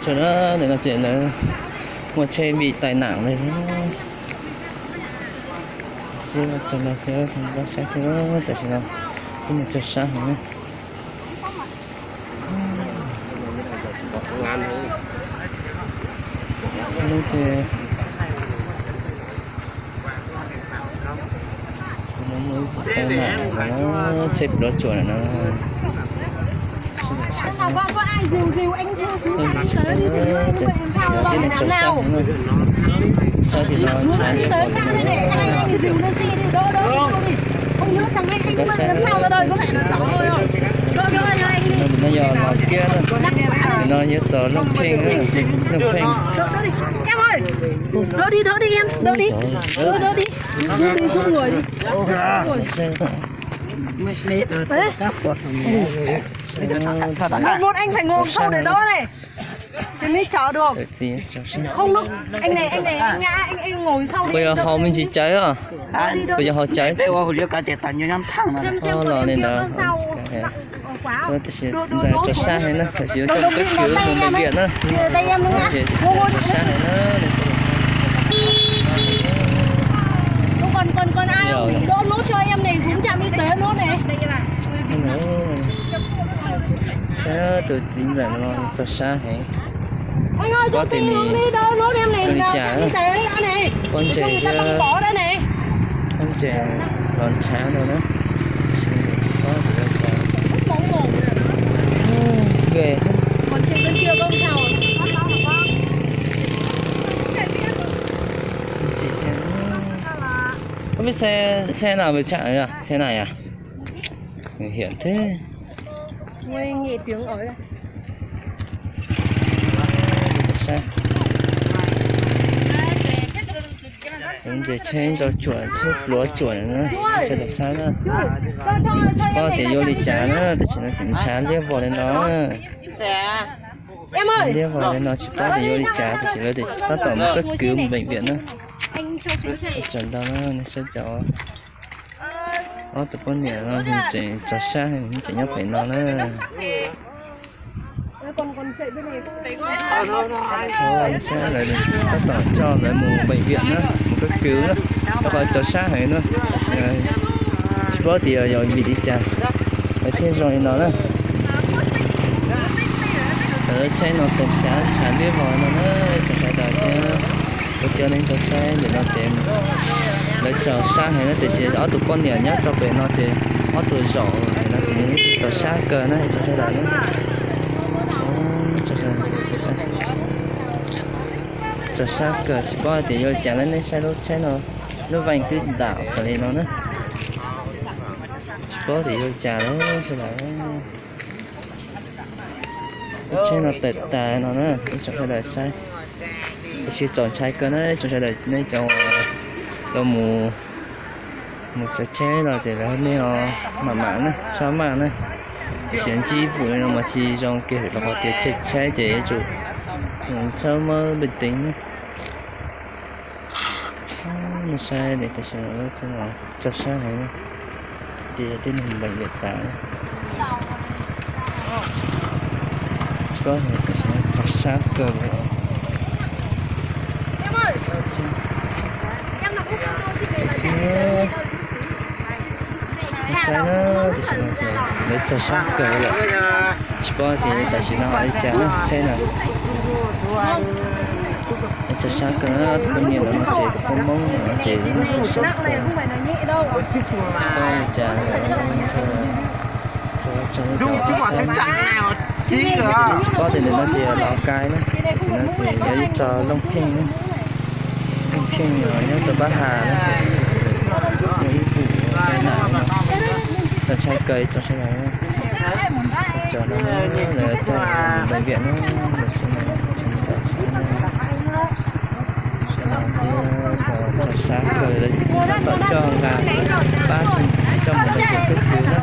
Ntawm no ces lawv muaj tsheb vim tai nam li. Sib tso no thiab, tam sim no ib nus tsaug sab heev na. Lub ces no muaj ib tug tai nam no, tsheb pluav tsuas no. Tib neeg tsaug sab heev na. Sab tim no ntshav ntshav pom li no. Koj saib, no yog los kiab na. Tim no yuav txog Looj Pheej, Looj Pheej. Một anh phải ngồi sau để đó này. Thì mới chở được. Không, lúc anh này, anh này, anh ngã, anh, anh ngồi sau đi. Bây giờ họ mình chỉ chạy à? Đi, đi, đi. Bây giờ họ chạy. Ua hauv liu ko ces tau nyob nyob thaj no. Xem, xem, cho em kêu con sau. Tab sis txaus sab heev na, tab sis yuav coj peb kwv mus bệnh viện na. Tab sis txaus sab heev na. Còn, còn, còn ai không? Đốt nốt cho em này, xuống trạm y tế nốt này. Saib tus txiv ntxawm no txaus sab heev. Tsis paub tias nws ua li cas, pob ntseg thiab, pob ntseg los ntshav ntau na. Không biết xe, xe nào về trạm nhỉ? Xe này à? Nguy hiểm thế. Ces tsheb ntau tsuam, tsheb pluav tsuam na, tsheb tau sab na. Tsis paub tias yuav ua li cas na, tam sim no tseem ntshav liab vog li no. Liab vog li no tsis paub tias yuav ua li cas, tam sim lawv tab tom mus cấp cứu mus bệnh viện na. Tsaug ntau na, nej saib cov ob tug poj niam no tseem txaus sab, tseem nyob pem no na. Lawv tab tom coj lawv mus bệnh viện na, mus cấp cứu na, rau qhov txaus sab heev na. Tsis paub tias yog vim li cas lawv thiaj zoo li no na. Lawv tsheb no tes cav ntshav liab vog no na, tsoom sawv daws thiab. Kuv coj nej tau saib ntawm no ces lawv txaus sab heev na, tiam sis ob tug poj niam nyob rau pem no ces ob tug zaum no ces txaus sab kawg na, tsoom sawv daws na. Txaus sab kawg, tsis paub tias yuav li cas lawm, nej saib lub tsheb no, lub vees twb dam li no na. Tsis paub tias yuav li cas lawm sawv daws. Lub tsheb no tawm tas no na, ib tsoom sawv daws saib. Tiam sis txaus ntshai kawg na, ib tsoom sawv daws, nej cov uas mus, mus tsav tsheb los ces lawv nej ho mam mam na, txhob maj na. Tiam sis ntsib pum li no mas tsis zoo kiag rau qhov tias tsheb ces yuav tsum txhob muab npe teev na. Nej saib tam sim no txaus sab heev na, ces yog tib neeg npeem liam tas na. Tsis paub tam sim no txaus sab kawg li. Saib na, tam sim no ces lawv txaus sab kawg lawm. Tsis paub tias tam sim no ho li cas na, tsheb na. Txaus sab kawg na, tus poj niam no ces tus poj Hmoob no ces txaus sab kawg. Tsis paub li cas, tsis paub tias ntawm no ces Lào Cai na, tam sim no ces yog ib txoj Looj Pheej na. Looj Pheej nyob rau Pab Has na, muaj ib pum tai nạn no. Txaus ntshai kawg, txaus ntshai kawg. Cov no lawv coj mus bệnh viện na, lawv xub na, txaus ntshai na. Sab no thiab, txaus sab kawg, lawv tab tom coj nqa pab coj mus bệnh viện cấp cứu na.